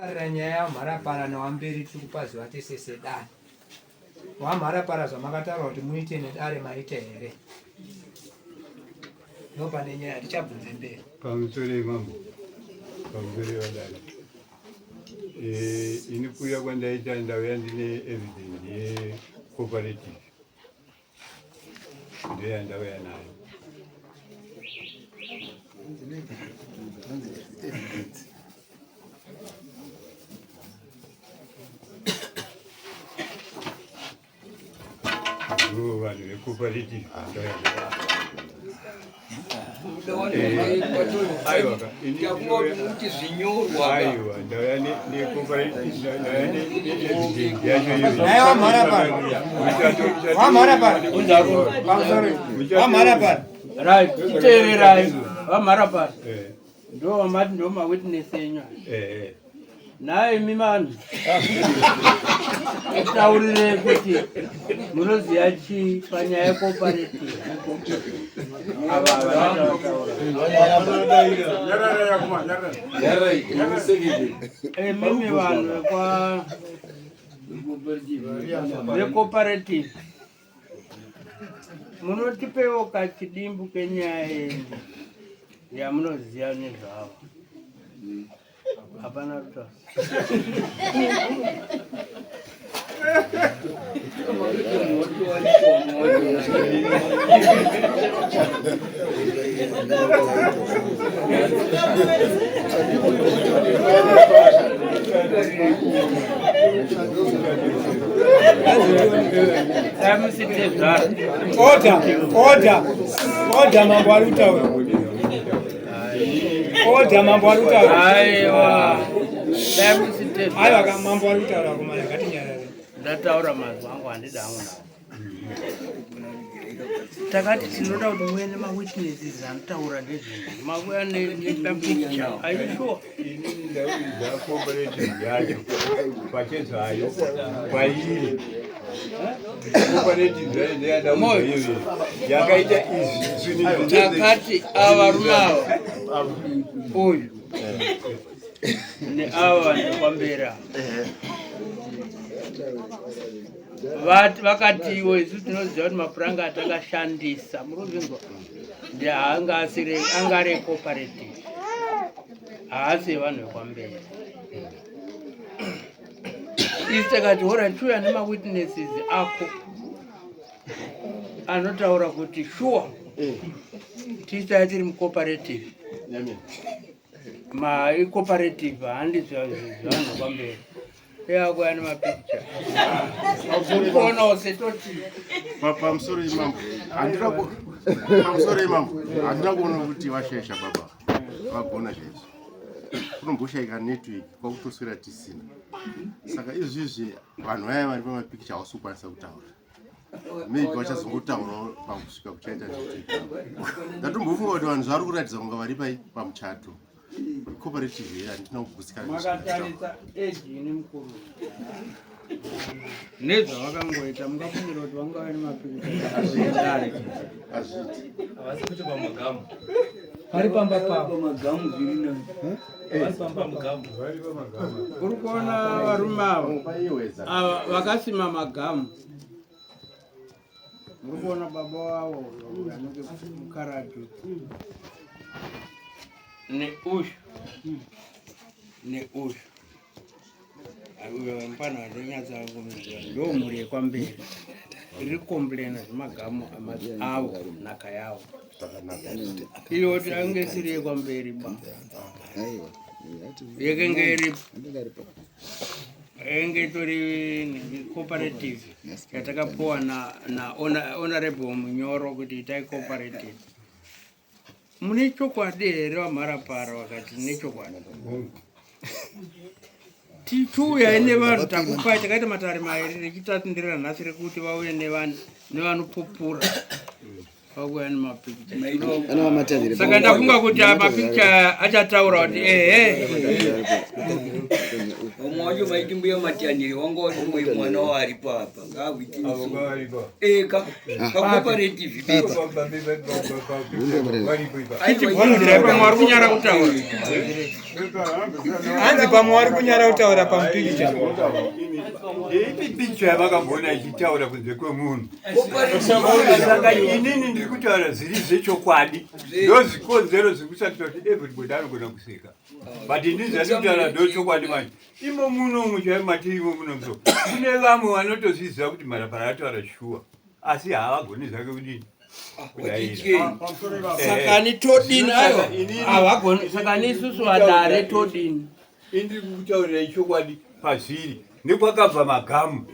Tarira nyaya yamharapara newamberi tiri kupaziva tese sedare. Wamharapara zvamakataura kuti muite nedare maita here? No pane nyaya tichabvunze mberi. Pamusoro mambo. Pamusoro vadare. Eh, ini kuuya kwandaita ndauya ndine evidence yecooperative. Ndiyo yandauya nayo. Ndivo vanhu vecooperative vandauya nayo. Kuti zvinyorwa Aiwa, ndauya necooperative, ndauya neevidence yacho Naye wamharapara. Wamharapara. Pamusoro. Wamharapara. Right, chiteererai vamharapara ndo vamati ndo mawitness enyu aya. Nhai imi vanhu taurirei kuti munoziva chii panyaya yecooperative ava havana chavataura. Imimi vanhu vekwa vecooperative munotipewo kachidimbu kenyaya yenyu yamunoziva nezvavo. Hapana ruta. Order, order, order mambo ari kutaura. Order mambo ari kutaura. Aiwa. Dai musitezvara. Aiwa ka mambo ari kutaura komana ngatinyarare. Ndataura mazwi angu handida hangu nawo. Takati tinoda kuti muuye nemawitnesses anotaura nezvinhu. Makuya nepicture. Are you sure? Inini ndakuidza cooperative yacho pachezvayo kwairi cooperative yacho ndeyandauidza iyoyo yakaita izvi zvinhu izvi. Takati ava varume ava uyu neava vanhu kwamberi ava Vati vakatiwo isu tinoziva kuti mapuranga atakashandisa muri kuzvinzwa ndeanga asiri anga ari ecooperative haasi evanhu vekwamberi. Isu takati hora chiuya nemawitnesses ako anotaura kuti shuwa tisu tiri mucooperative macooperative handi zvevanhu kwamberi yako yani mapicture kuonawo setoti Pamusoro imambo handina pamusoro imambo handina kuona kuti vashaisha baba vagona chaizvo. Kunomboshaika network kwakutoswera tisina, saka izvizvi vanhu vaya vari pamapikicha havasi kukwanisa kutaura, maybe vachazongotaurawo pakusvika kuchaita network. Ndatombofunga kuti vanhu zvavari kuratidza kunga vari pai pamuchato cooperative here, handina kugutsikana. Makatarisa age ine mukuru nezvavakangoita mungafungira kuti vangave nemapikidare? Hazviiti. Havasi kuti pamagamu. Vari pamba pavo. Havasi pamagamu. Uri kuona varume ava Paiwedza ava vakasima magamu. Muri kuona baba wavo anenge mukaratu neuyu neuyu uyo mupana wandonyatsa kumuziva ndo mhuri yekwamberi iri kukomplena zvemagamu avo nhaka yavo iyo kuti ange isiri yekwamberi ba yekenge iri enge itori cooperative yatakapuwa na honorable Munyoro kuti itai cooperative. Mune chokwadi here vamharapara? Vakati nechokwadi tichiuyai nevanhu takupai takaita matare mairi rechitatu nderera nhasi rekuti vauye nevanopupura vakuya nemapikicha. Saka ndafunga kuti mapikicha achataura kuti ehe. Vamwe vacho vaiti mbuya Matianire wanga wari umwe mwana waaripo apa ngaawitness eka pacooperative beta. Pamwe vari kunyara kutaura. Hanzi pamwe vari kunyara kutaura pamupikicha. Ipi picha yavakamboona ichitaura kunze kwemunhu? Saka inini ndiri kutaura zviri zvechokwadi, ndozvikonzero zviri kusakita kuti everybody anogona kuseka, but ini zvandiri kutaura ndochokwadi. Manje imo munomu chaivo matiri imo munomu, so kune vamwe vanotozviziva kuti Mharapara ataura shuwa, asi havagoni zvake kudini, kudaira. Sakani todini? Aiwa, havagoni. Sakani isusu vadare todini? Indiri kukutaurirai chokwadi pazviri nekwakabva magamu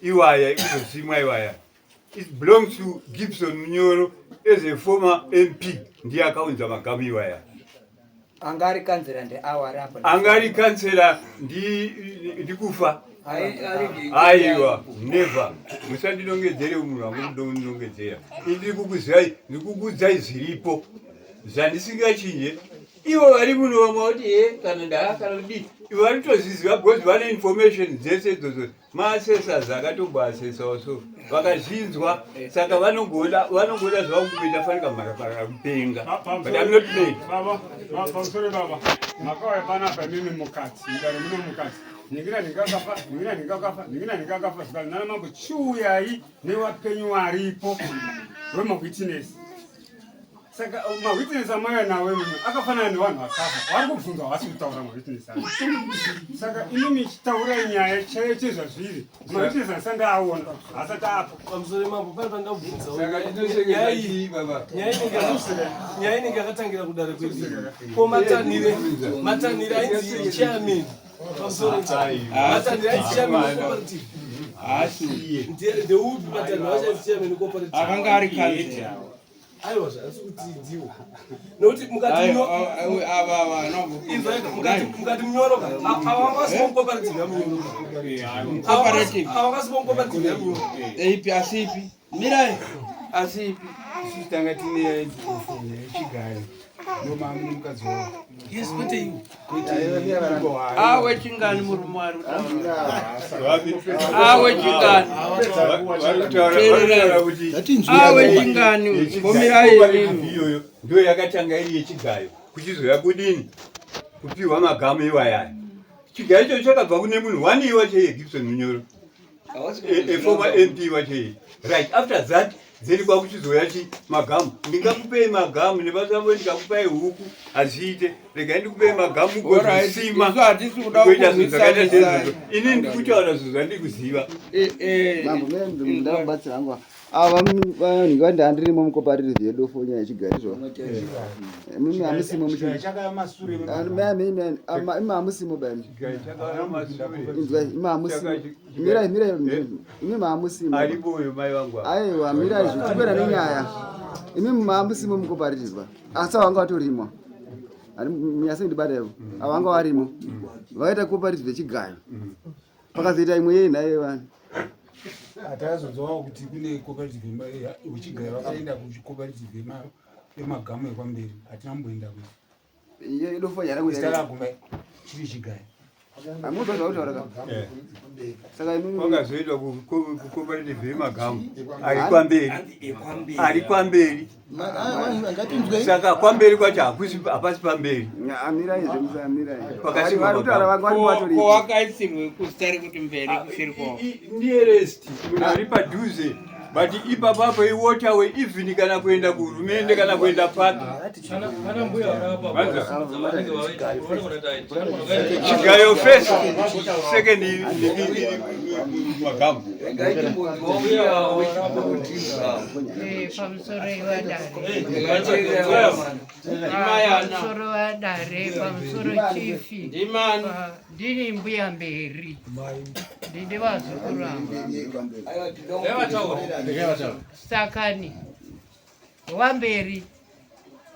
iwaya ekuzosimwa iwaya. It belongs to Gibson Munyoro as a former MP, ndiye akaunza magamu iwaya. Anga ari kanzera ndeawa ari apo. Anga ari kansera ndikufa. Aiwa, never, musandinongedzere munhu wangu ndinongedzera. Indiri kukuzivai, ndiri kukudzai zviripo zvandisingachinje. Ivo vari muno vamwe vati he kana ndaa kana kudii, ivo vari kutozviziva because vane information dzese idzodzo. Maassessors akatomboasesawo, so vakazvinzwa, saka vanongoda zvavo kuita fanika Mharapara kupenga, but I'm not mad. Baba, pamusoro baba, makauya panapa imimi mukati, mudare muno mukati, ningira ndingakafa, ningira ndingakafa, ningira ndingakafa, zvikanzi nana mambo, chiuyai newapenyu waripo wemawitness. Saka mawitness amauya nawo imimi akafanana nevanhu vakafa, vari kubvunzwa havasi kutaura mawitness acho. Saka imimi chitaurai nyaya chaiyo chezvazviri. Mawitness andisati aona, haasati apo. Pamusoro mambo, pane pandabvunza. Saka tinosekesa chii, baba? Nyaya inenge yakatangira kudare kwedu ko Matanire ainzi chairman. Pamusoro, Matanire ainzi chairman wecooperative. Ndeupi Matanire wacho ainzi chairman wecooperative? Akanga ari kanzera. Aiwa, zvasi kuti ndiwo, nokuti mukati Ava vana. Mukati Munyoro ka, avangasipo mucooperative yaMunyoro. Cooperative. Avangasipo mucooperative yaMunyoro. Eipi? Asipi? Mirai, asipi? Isusu tanga tine yechigayo, ndomamune mukadzi wavo. Yes, kwete iwo. Awe chingani murume ari kutaura? Awe chingani? Varikutaura kuti Awe chingani? Mbomirai imimi. Iyoyo ndo yakatanga iri yechigayo, kuchizoya kudini, kupiwa magamu iwayaya. Chigayo icho chakabva kune munhu wani wacho, Gibson Munyoro, a former MP wacho. Right after that then kwakuchizoya chi magamu. Ndingakupei magamu nevasambo, ndikakupai huku hazviite. Regai ndikupei magamu ugozvisima. Isu hatisi kuda kuita zvinhu zvakaita kurwisanisa. seizvozvo. Ini ndiri kutaura zvinhu zvandiri kuziva. Mambo, mene ndakubatsira hangu. Ava vanhu vandandirimo mucooperative yedu fo nyaya yechigayo izvo. Mimi hamusimo. Imi hamusimo bani. Inzwai, imi hamusimo. Mirai, mirai, imi maamusimo. Aripo uyo mai vangu ava. Aiwa, mirai, zvo tikuenda nenyaya. Imi maamusimo mucooperative, asi avanga vatorimo. Munyasindibata ivo, avanga varimo vakaita cooperative yechigayo, pakazoita imwe yei nhaye vanhu. Hatazonzwawo kuti kune cooperative wechigayo vakaenda kucooperative yemagamu ekwamberi, hatina kumboenda kuita. Iyo idofo yara. Takaguma chiri chigayo. Hamuzwa zvautaura ka? Saka imimi Kwakazoitwa kucooperative yemagamu ari kwamberi, ari kwamberi. Saka kwamberi kwacho hakusi, hapasi pamberi. Amirai zvemusa, amirai. Pakasimwa Vari kutaura vanga vari Ko vatoripo. wakaisirwe kuzita rekuti mberi kusiri ko? Nearest munhu ari padhuze, but ipapapo iwaterway, even kana kuenda kuhurumende kana kuenda papi. Pana mbuya varapa. Vanza. Chigayo first, second magamu. Pamusoro ivadare, pamusoro vadare, pamusoro chief. Ndimani? Ndini mbuya mberi, ndine vazukuru ava. Sakani wamberi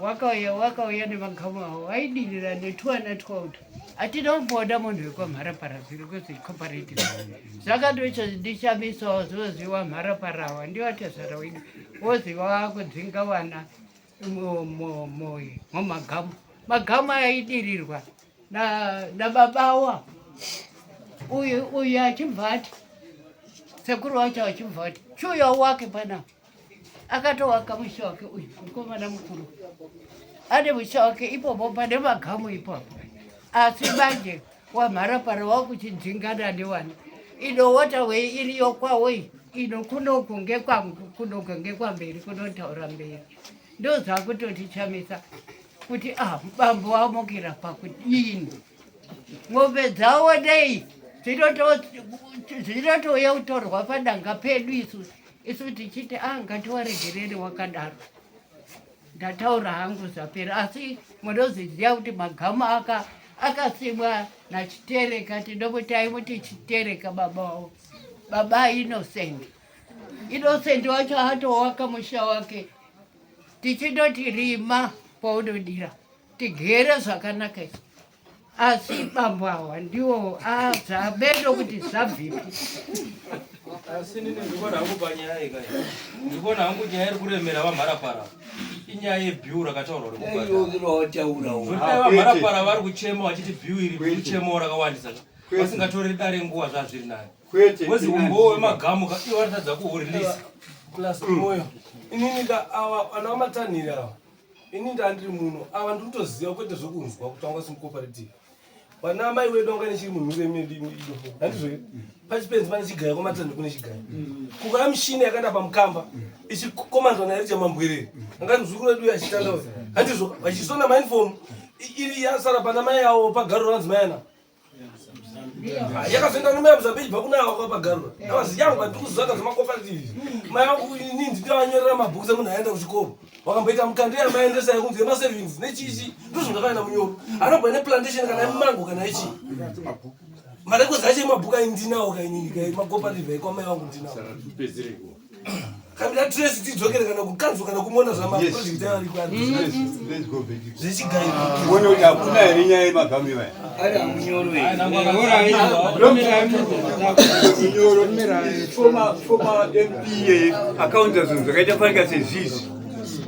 wakauya nemagamu avo vaidirira netwana twauto. Hatina kumboona munhu wekwaMharapara zviri kuzi cooperative. Zvakandocho ndishamisawo zvoziva Mharapara ndivatezvara wedu, woziva kudzinga vana mumagamu. Magamu aidirirwa nababawa. Uyu uyu achibva ati sekuru wacho achibva ati chiuya wake panapa. Akatowaka musha wake uyu mukomana mukuru. Ane musha wake ipopo pane magamu ipapo. Asi manje wamharapara wakuchidzingana newana. Ino waterway iriyo kwawo iyi. Ino kunoku ngekwangu kunoku ngekwamberi kunotaura mberi. Ndozvakutotichamisa kuti ah bambo wamukira pakudini. Ng'ombe dzavo dei dzinotouya kutorwa padanga pedu isu isu tichiti ah ngatiwaregerere wakadaro. Ndataura hangu zvapera asi munoziziva kuti magama aka akasimwa naChitereka tinomuti aimuti Chitereka baba wavo baba Innocent. Innocent wacho atowaka musha wake tichindoti rima paunodira tigere zvakanaka isu asi bambo awa ndiwo zvabedo kuti zvabvipi asi nini ndikuona hangu panyaya iyi kai ndikuona hangu nyaya iri kuremera vamharapara inyaya yebhiu rakataurwa rekubhadhara vamharapara vari kuchema vachiti bhiu iri kuchemawo rakawandisa vasingatoreri dare nguva zvazviri nani wezi umbowo wemagamu ka ivo varitadza kuhurelease plus moyo inini ka ava ana vamatanhiri ava ini ndandiri muno ava ndikutoziva kwete zvekunzwa kuti vanga simucooperative vana amai wedu vanga nechiri munhure medu ido handizvo pachipenzi pane chigaya kwamatandi kune chigaya kukaya mishini yakaenda pamukamba ichikomandwa naerija mambwerere anga muzukuru wedu achitanda handizvo vachisona mauniform iri yasara pana mai avo pagaruro vanzi mai ana yakazoenda nemai muzambique bva kuna avo kwapagarura avazi yangu vandikuziva zvemacooperative mai vangu ini ndinovanyorera mabhuku semunhu aenda kuchikoro wakamboita mukando yamaendesa yekunzi yemasavings nechichi ndozvo ndakaenda munyoro anobva neplantation kana yemango kana ichii marekozi acho emabhuku ai ndinawo kainini kai macooperative aikwamai vangu ndinawo Kamira trace tidzokere kana kukanzo kana kumona zvamaproject ayo ari zvechigairo. Uone kuti hakuna here nyaya yemagamu iwaya. Ari amunyoro Munyoro former former MP iyeye akaunza zvinhu zvakaita fanika sezvizvi.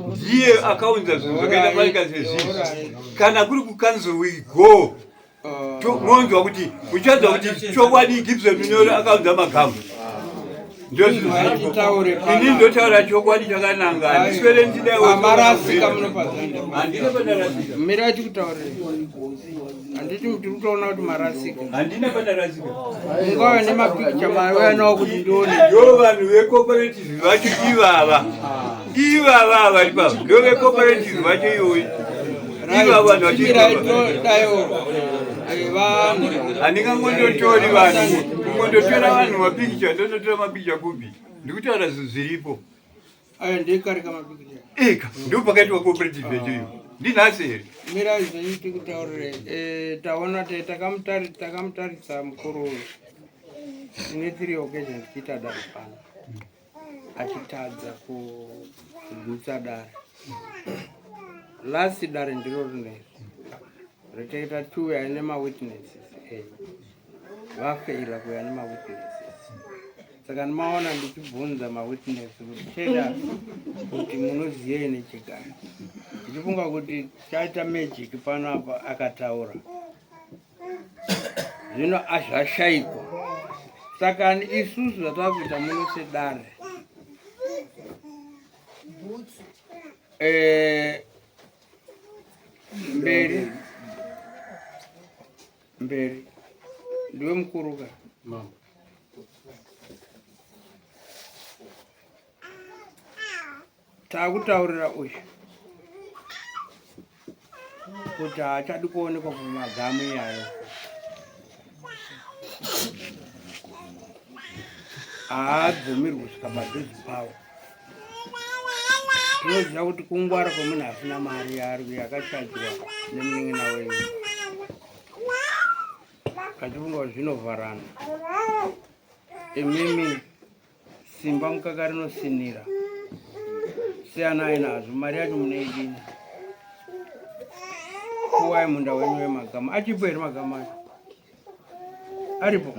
Ndiye akaunza zvinhu zvakaita fanika sezvizvi. Kana kuri kukanzo we go. Monzwa kuti uchanzwa kuti chokwadi Gibson Munyoro akaunza magamu. Ndozvini ndotaura chokwadi chakananga handiswere ndichidaiamarasika munopahandina pandarasika mirai tikutaurire handiti tiri kutoona kuti marasika handina pandarasika mungave nemapikicha mauya nawo kuti ndione ndo vanhu vecooperative vacho ivava ivava vari pava ndo vecooperative vacho iyoyi ivava vanhu vachohandingangondotori vanhu kungondotora vanhu mapikicha ndonotora mapikicha kupi ndikutaura zvinhu zviripo eka ndo pakaitwa cooperative yacho iyo ndinhasi here mirai zvenyu tikutaurire eh, taona takamutarisa mukuru uyu tine three occasions tichiita dare pano achitadza kugutsa dare last dare ndiro rineri retaita tiuya nemawitnesses enyu vafeila kuuya nemawitnesses saka ndimaona ndichibvunza mawitness kuti cheda kuti munoziyei nechigaro ndichifunga kuti chaita magic pano apa akataura zvino zvashaikwa saka isusu zvatava kuita muno sedare eh, mberi mberi ndiwe mukuru ka Takutaurira uyu kuti haachadi kuonekwa pamagamu iyayo. Haabvumirwi kusvika padhuze pawo. Tinoziva kuti kungwara kwemunhu asina mari yaari yakachajwa nemunin'ina wenyu. Kachifunga kuti zvinovharana. Imimi Simba mukaka rinosinira. Siyanai nazvo, mari yacho munoidini? Puwai munda wenyu wemagama. Achipo here magama acho? Aripo?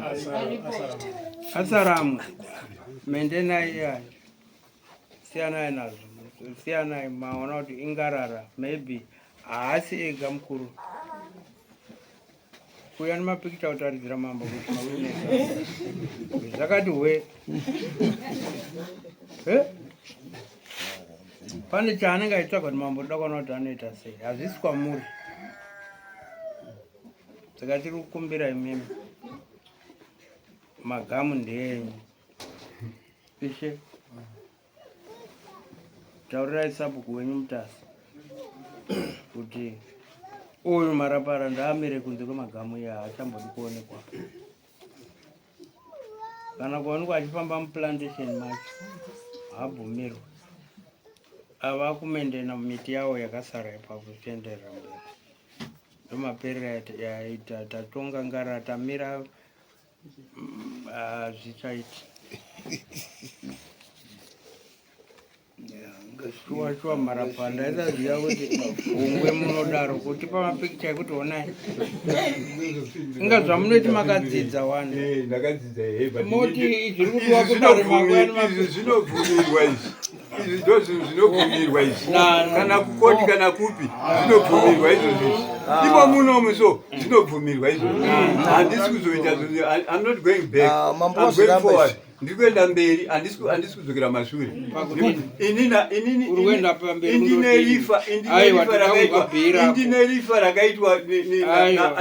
Asaramu. Mendenai iyayo. Siyanai nazvo. Siyanai maona kuti ingarara. Maybe haasi ega mukuru. Kuuya nemapikicha kutaridzira mambo kuti mawitness zvakati hwe. Eh? Pane chaanenge achitsvaga kuti mambo toda kuona kuti anoita sei. Hazvisi kwamuri. Saka tiri kukumbira imimi. Magamu ndeenyu. Ishe. Taurirai sabhuku wenyu Mutasa kuti uyu Mharapara ndaamire kunze kwemagamu iye haachambodi kuonekwa kana kuonekwa achifamba muplantation macho haabvumirwe ava kumendena miti yawo yakasara ipapo zvichienderera mberi ndomaperera yaita tatonga ngara tamira Hazvichaiti. Shuwa shuwa mharapa ndaisaziva kuti hungwe munodaro kutipa mapikicha ekuti honai inga zvamunoti makadzidza wani eh, ndakadzidza eh, moti zviri kudiwa kudare maizvi zvinobvumirwa izvi izvi ndo zvinhu zvinobvumirwa izvi kana kukoti kana kupi zvinobvumirwa izvozvo izvi ah. imo munomu so zvinobvumirwa izvozvo ah. handisi kuzoita I'm not going back ah, I'm going forward ndiri kuenda mberi handisi kudzokera mashure indine rifa rakaitwa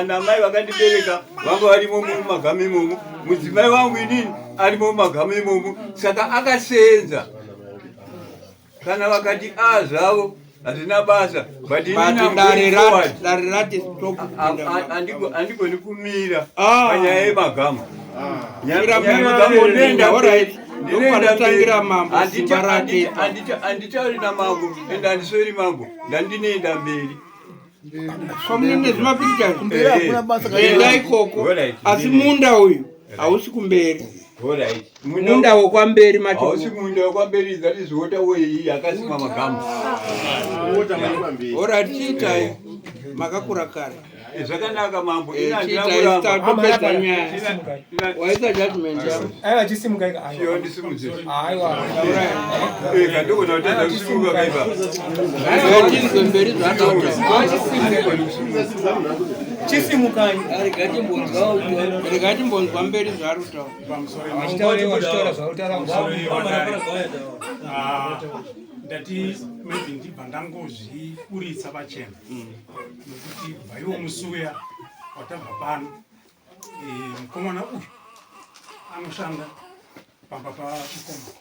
namai vakandibereka vanga varimo mumagama imomo mudzimai wangu inini arimo mumagama imomo saka akaseenza kana vakati a ah, zvavo hazvina basa but andigoni kumira ah. panyaya yemagama handitauri namambo ende handisweri mambo ndandinoenda mberi Pamunene zvimapikicha kumberi hakuna basa enda ikoko asi munda uyu hausi kumberi. Munda wokwamberi macho. Hausi munda wokwamberi that is water way yakasimwa magamu. Alright chiitai makakura kare. Eh, zvakanaka mambo eh, topedza nyaya waisa judgment yako aiwa chisimuka ika aiwa ndisimudze aiwa eh kandogona kutadza kusimuka kaipa tinzwe mberi zvataura chisimukai rega timbonzwa mberi zvaari kutaura achitaura zvautaura ndati maybe ndibva ndangozviburitsa pachena Nokuti kubva iwo musi uya watabva pano eh, mukomana uyu anoshanda pamba pamukoma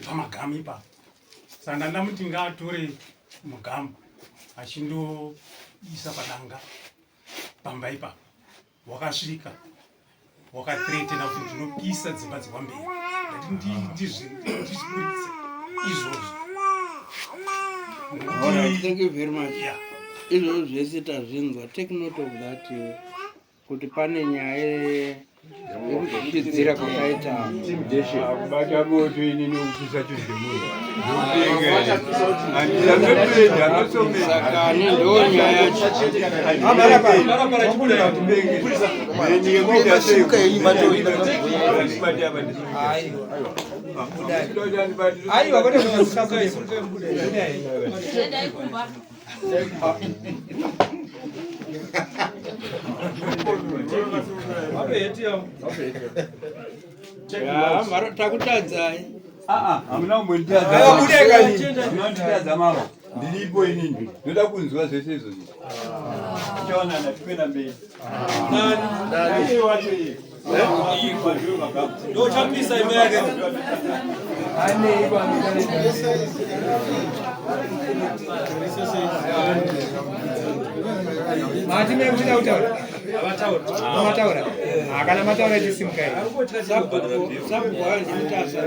pamagamu ipapo saka ndandamuti ngaatore mugamu achindoisa padanga pamba ipapo wakasvika wakathreatena kuti ndinopisa dzimba dzekwamberi ndati ndizviburitse izvozvo. Thank you very much. Yeah. Izvozvo zvese tazvinzwa. Take note of that eh, kuti pane nyaya yekuzvichidzira kwakaita kubata moto ini nokupisa chinhu saka ndo nyaya yacho. Aiwa kwete Takutadzai. Hamuna kumbonditadza mama. Ndiripo inini. Ndoda kunzwa zvese izvozvi. Tichaonana tikuenda mberi. Nani? Wacho iye. Ndochapisa imba yake. Mati me kuchida kutaura. Mataura. Kana mataura chisimukai. Sabhuku sabhuku ndimutasa.